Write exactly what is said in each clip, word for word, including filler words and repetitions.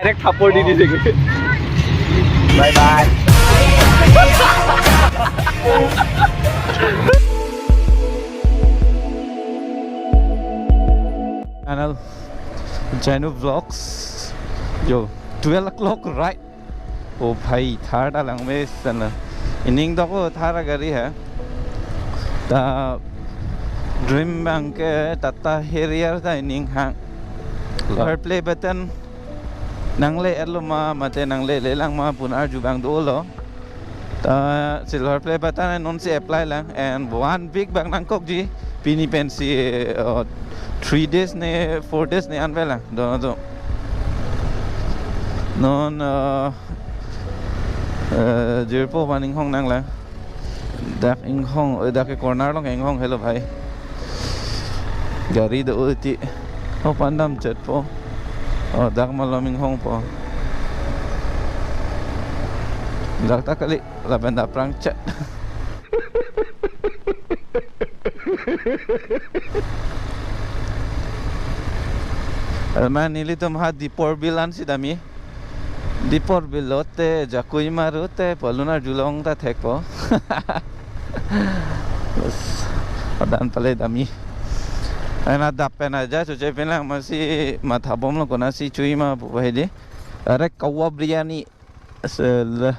Direct thapor di di dei. Bye bye. Channel Janu Vlogs. Yo, twelve o'clock, right? Oh bhai, thar ta langme sana. Ining doko thar agari hai. Ta dream abang ke Tata Harrier ta ining hang. Silver play button nangle-etlo ma mate nanglele lang ma pu arju abang dolo. Ta silver play button non si apply lang, and one week abang nangkokji. Pini pensi, uh, three days ne four days ne anve lang. Dono to. Non, uh, uh, jirpo, van inghong nang lang. Dak inghong, eh, dak ke corner along inghong helo bhai. Gari do uti. Oh, pandam chetpo. Oh, dak malom inghongpo. Dak ta kali, lapen dak aphrang chet. Alman nelitum ha Deepor Bill ansi dami. Deepor Bill lote, Jakuima rute, Palunar julong ta thekpo. Bas, adan pale dami. Ena dap pen aja, chuche pen lang masi mathabomlo konatsi chuima pu bahai di. Are kawa biryani. Sel,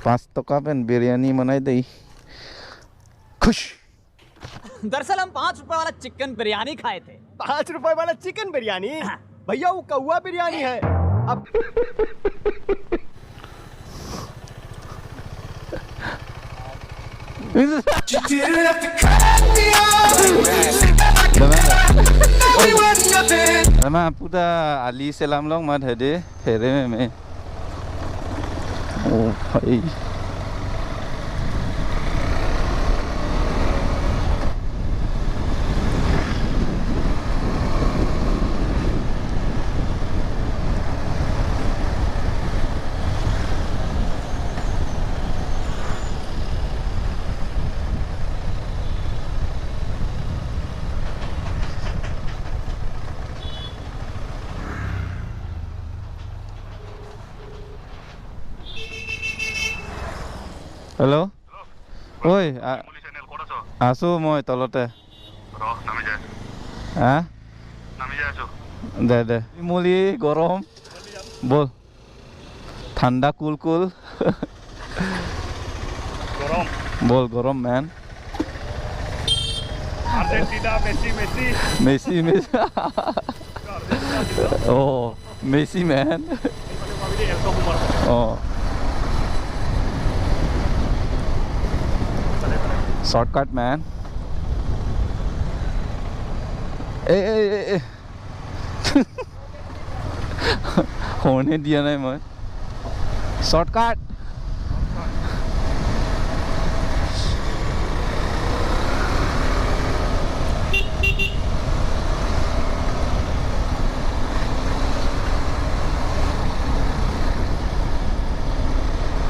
pas toka pen biryani manai dei. Khush. दरअसल हम पाँच रुपए वाला चिकन बिरयानी खाए थे। पाँच रुपए वाला चिकन बिरयानी? हाँ। भैया, वो कौवा बिरयानी है। अब Lama puta ali selam long mat hade, phere meme. Oh bhai. Hello? Oi, a-, Muli channel, ক'ত আছ? আছো মই তলতে। ৰ, নামি যায়। হা? নামি যায় আছো। দে, দে। মুলি গৰম। বল। ঠাণ্ডা কুল কুল। গৰম। বল, গৰম, man। Argentina, Messi, Messi. Messi, Messi. Argentina জিন্দাবাদ। Oh. Messi, man. Oh. Shortcut, man. Hey, hey, hey, hey. Horn-হে দিয়া নাই মই। Shortcut.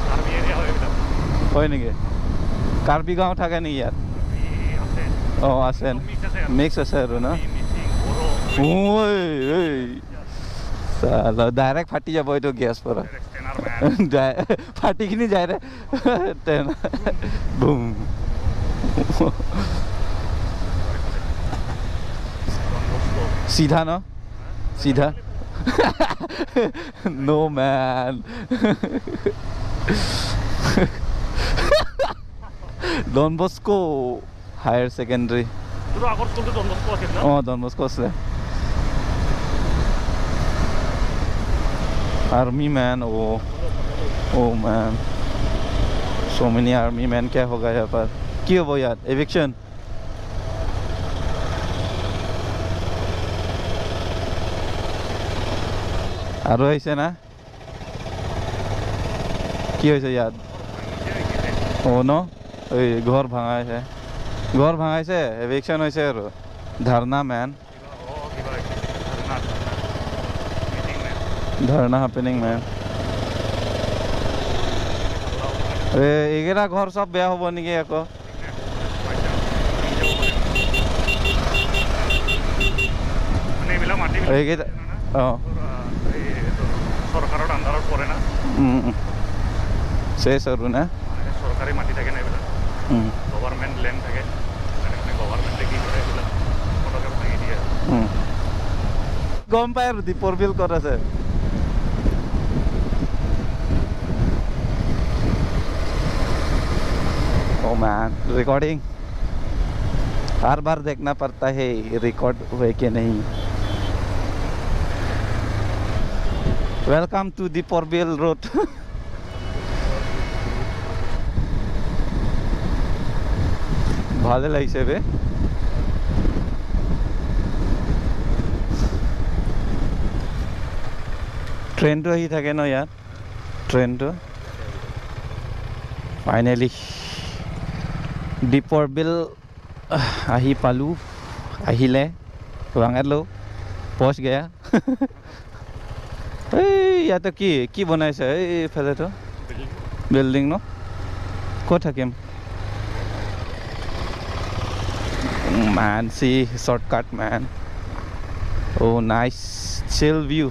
কাৰ্বি এৰিয়া হয় এইবিলাক। হয় নেকি? কাৰ্বি গাঁও থাকে নেকি ইয়াত? কাৰ্বি আছে। অ, আছে। মিক্স আছে আৰু। মিক্স আছে আৰু ন? কাৰ্বি, মিচিং, বড়ো। ঐ, ঐ। চালা, ডাইৰেক্ট ফাটি যাব এইটো গেছ পৰা। ডাইৰেক্ট ষ্টেনাৰ মেন। ডাই-, ফাটি কিনি যায় ৰে। তেন-, বুম। চিধা ন? চিধা? No, man. Don Bosco Higher Secondary. তোৰ আগৰ স্কুলটো ডন বস্কো আছিল ন? অ, ডন বস্কো আছিলে। Army man, oh, oh man. So many army man, क्या होगा यहाँ पर? কি হ'ব ইয়াত? Eviction? আৰু আহিছে না? কি হৈছে ইয়াত? অ, ন? এই ঘৰ ভাঙাইছে। ঘৰ ভাঙাইছে, eviction হৈছে আৰু। ধৰ্ণা, man। Dharna happening, man। এ, এইকেইটা ঘৰ চব বেয়া হ'ব নেকি আকৌ? মানে এইবিলাক মাটি এইকেইটা, অ। এই চৰকাৰী উম, উম। শেষ আৰু না? মানে চৰকাৰী মাটি থাকে না এইবিলাক। উম। গভাৰ্ণমেণ্ট লেণ্ড থাকে। মানে, মানে গভাৰ্ণমেণ্টে কি কৰে এইবিলাক পটককে ভাঙি দিয়ে। উম। গম পায় আৰু দীপৰ বিল ক'ত আছে। Oh man, recording। हर बार देखना पड़ता है, रिकॉर्ड हुए कि नहीं। Welcome to दीपर बिल रोड। ভালে লাগিছে বে। ট্ৰেইনটো আহি থাকে ন ইয়াত? ট্ৰেইনটো। ফাইনেলি দীপৰ বিল আহ, আহি পালো, আহিলে, ৰঙালো, পচ গয়া। এই ইয়াতে কি, কি বনাইছে? এই এইফালেতো বিল্ডিং ন? ক'ত থাকিম? Man, see, shortcut, man. Oh, nice, chill view.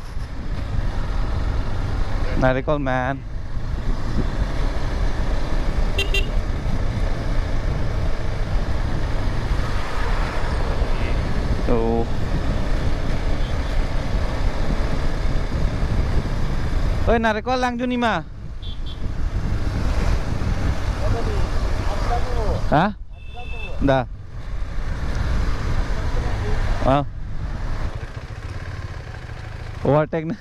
নাৰিকল, man. Oh. Oi, নাৰিকল langdun ima. Ha? Da. Ah. Overtake na.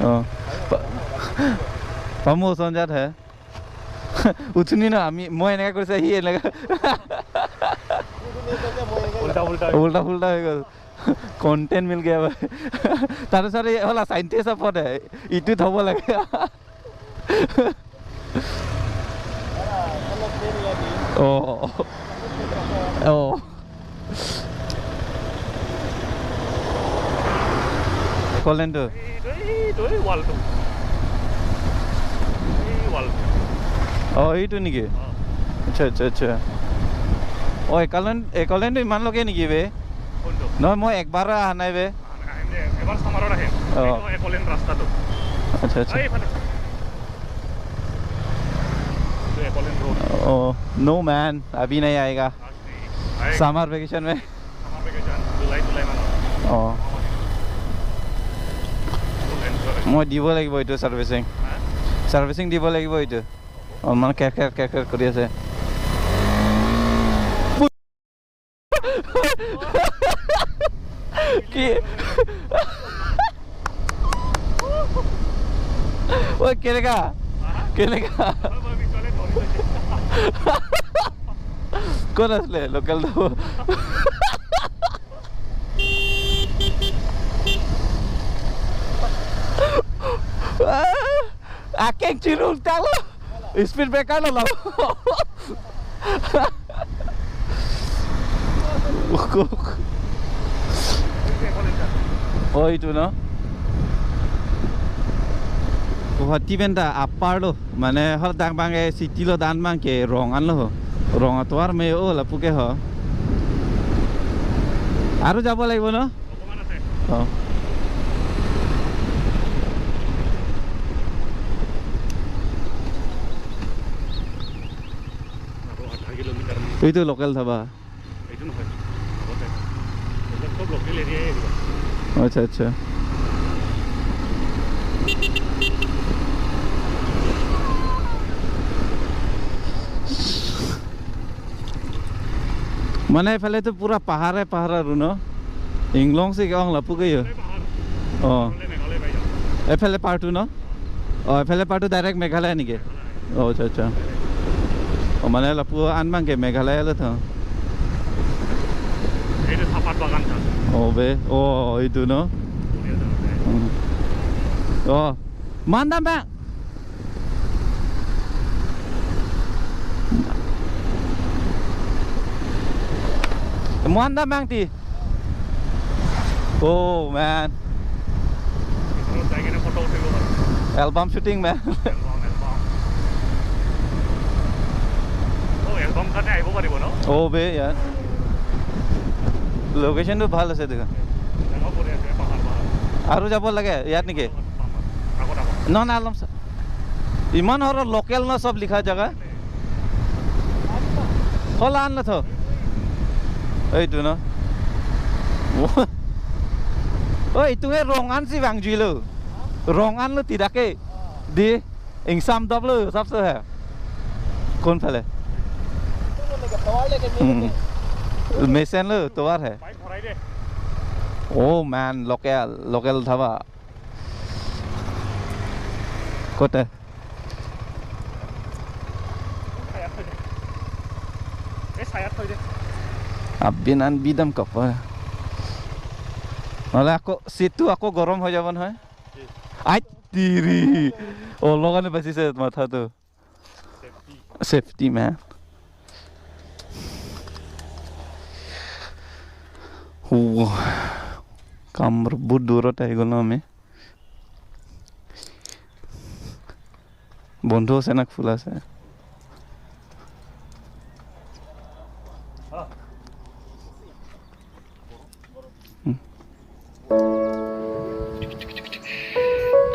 Oh. Pa-, pamu sonjat hai. উঠুনি ন আমি, মই এনেকা কৰিছে, সি এনেকা। উল্টা উল্টা। উল্টা পুল্টা হৈ গ'ল। কণ্টেণ্ট মিল গয়া ভাই। তাৰ পিছত এই হ'লা চাইণ্টিষ্ট অফ দে, ইটো থ'ব লাগে। অ। অ। কলেনটো। এইটো, এইটো, এই ৱালটো। এই ৱালটো। অ, এইটো নেকি? অ। আচ্ছা, আচ্ছা, আচ্ছা। অ, একলেণ্ড, একলেণ্ডটো ইমানলৈকে নেকি বে? কোনটো? নহয়, মই একবাৰ অহা নাই বে। আহিম দে, এবাৰ ছামাৰত আহিম। অ। এইটো একলেণ্ড ৰাস্তাটো। আচ্ছা, আচ্ছা। এইফালে। এইটো একলেণ্ড ৰোড। অ, no man, अभी नहीं आएगा। Summer vacation में। Summer vacation, জুলাই, জুলাই মানত। অ। Full enjoy। মই দিব লাগিব এইটো চাৰ্ভিচিং। হা? চাৰ্ভিচিং দিব লাগিব এইটো। অ, মানে কেৰ কেৰ কেৰ কেৰ কৰি আছে। কি? ঐ, কেনেকা? কেনেকা? ক'ত আছিলে লোকেলটো? Akeng chirul talo. Speed breaker lo lo. Oh, এইটো ন? Guwahati pen ta apar lo, mane hor dang bang e city lo dan bang ke rong an lo ho. Rong atovar me o lapu ke ho. আৰু যাব লাগিব ন? অকমান আছে। অ। আৰু আধা কিলোমিটাৰ মান। এইটো লোকেল ধাবা। এইটো নহয়। আগতে। এইবিলাক চব লোকেল এৰিয়াই এইবিলাক। আচ্ছা, আচ্ছা। মানে এইফালেতো পুৰা পাহাৰে পাহাৰ আৰু ন? ইংলং চি ong lapu ke yo. অ। এইফালে পাৰটো ন? অ, এইফালে পাৰটো ডাইৰেক্ট মেঘালয় নেকি? অ, আচ্ছা, আচ্ছা। অ, মানে lapu an bang ke Meghalaya lo tho. এইটো চাহপাত বাগান তাত। অ, বে। অ, এইটো ন? বঢ়িয়া জাগা দে। উম। অ, man dam bang. Man dam bang ti. Oh, man. ভিতৰত যাই কিনে ফটো উঠিব পাৰোঁ। Album shooting, man. Album, album. অ, এলবাম কাৰণে আহিব পাৰিব ন? Oh, be, yeah. লোকেশ্যনটো ভাল আছে দেখোন। ডাঙৰ পৰি আছে, পাহাৰ, পাহাৰ। আৰু যাব লাগে ইয়াত নেকি? পাহাৰ, পাহাৰ। আগত, আগত। নহয়, নহয়, অলপ চা-, ইমান সৰহ লোকেল ন, চব লিখা জেগা। Hala an lo tho. Ei, tu no. Oh, itu nge rong an si vangjuilo. Rong an lo tidak ke. Di ingsam dop lo, sab se hai. Kon phale? Hmm. Mesen lo, tovar hai. Oh man, local, local dhaba. Kote? এই চায়াত থৈ দে। Abin an bidam kapa. Nale ako, situ ako gorom ho jaban hai. Ai tiri. Oh, logan pasi se matha tu. Safety. Safety, man. Wow. Kamar budur ta igol name. বন্ধু আছে না, খোলা আছে? Hmm.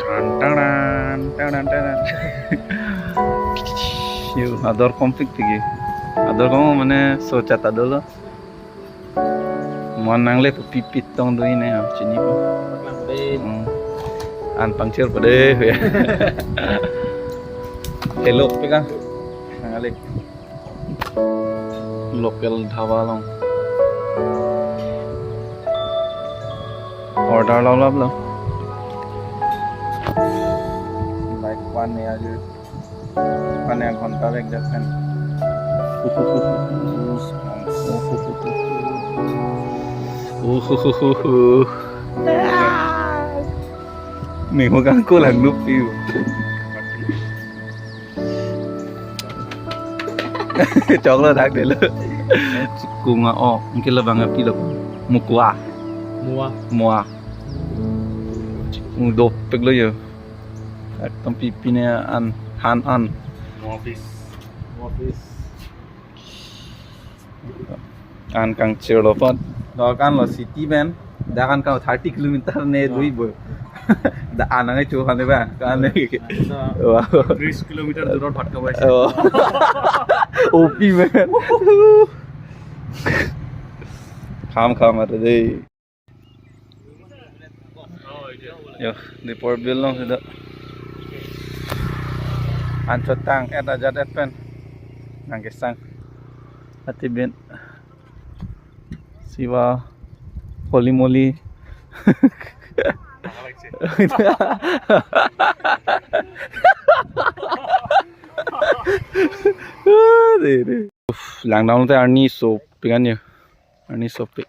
Tan, tan, tan, tan, tan, tan. Yo, ador kompik tigi. Ador kom mane socha ta dolo. Mon nangle pu pipit tong dui ne, chini po. Hmm. An pangchir pade. Hello, peka. Nangle. Local dhaba along. Order lo, lo, lo. Like one ne aja. Pan ek ghonta vek det pen. Uhuhuhu. Ning ho kangkul hang nupi. Choklo dak delo. Kunga o, mungkin labang api lo. Mukwa. Mua. Mua. Mu dopik lo yo. Ekdom pipi ne an, han an. Office. Office. An kangchir lo pon. Dak an lo city pen. Dak an ka thirty kilometer ne dui bo. Dak an nang chu han ba. Kan ne. আচ্ছা। Wow. ত্ৰিশ কিলোমিটাৰ দূৰত ভাত খাব আহিছে। Oh. O P man. Kham kham ate dei. Yo, Dipor Bill along sida. Anchot tang-et ajat-et pen nangkesang. Atibin. Siva, Holy Moly. Dei, dei. Uff, langdam te arni sopik an yo. Arni sopik.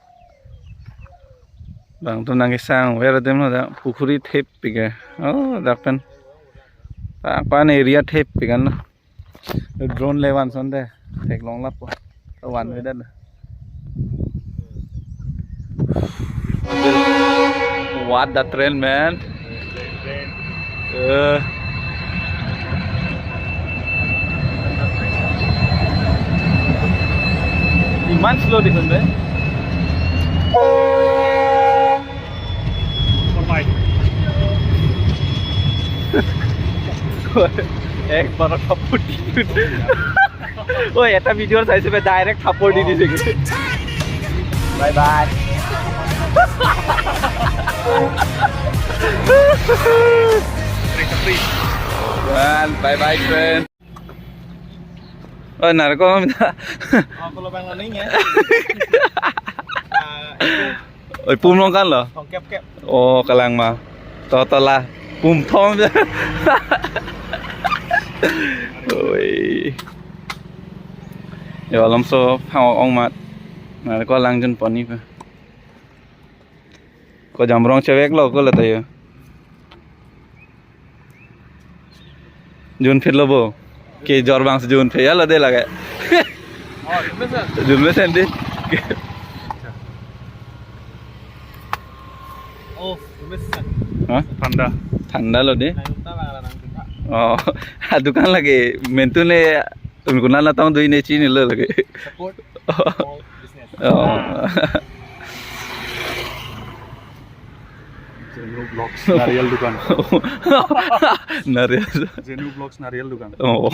Bang tu nangkesang, ver adim lo dak, pukhuri thepik ke. Oh, dak pen. Dak pen area thepik an lo. Drone le van son te. Theklong lapo. To van ve det. What the train, man? Eh. ইমান শ্ল' দেখোন বে। একবাৰ থাপড় দি। ঐ, এটা ভিডিঅ'ত চাইছো বে, ডাইৰেক্ট থাপড় দি দিছে। Bye bye. Bye bye, friend. Oi, narko mita. Ako lo bang laning ya. Oi, pum long kan lo? Tongkep kep. Oh, kalang ma. To to la. Pum thom. Oi. Yo, alam so phang ong mat. Narko lang jun poni pa. Ko jamrong chevek lo ko lata yo. Jun phit lo bo. Ke jor bang se jun phit ya lo de lage. Oh, jun mesen. Jun mesen de. Oh, jun mesen. Ha? Thanda. Thanda lo de. Nang unta bang nang unta. Oh, dukan lage. Mentun le, un kunal na tong dui ne chini lo lage. Support small business. Oh. Ah. Narial dukan. Narial. Jenu Vlogs Narial dukan. Oh.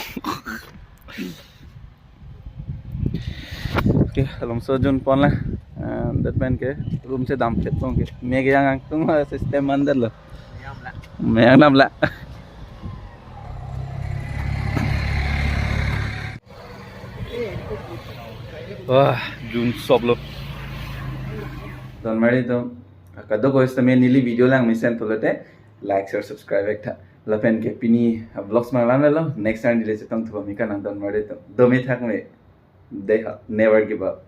Okay, alomso jun pon la. Eh, det pen ke room si damthe tong ke. Mege yang angtung system mandar lo. Meyang nam la. Wah, jun sop lo. Don mari to. Kadokave sitame neli video lang mesen pulote like, share, subscribe ek tha. Lapen ke pini vlogs mang lang lo. Next time neli chetong thu mi kanang don mari to. Dome thak me. Dei ha, never give up.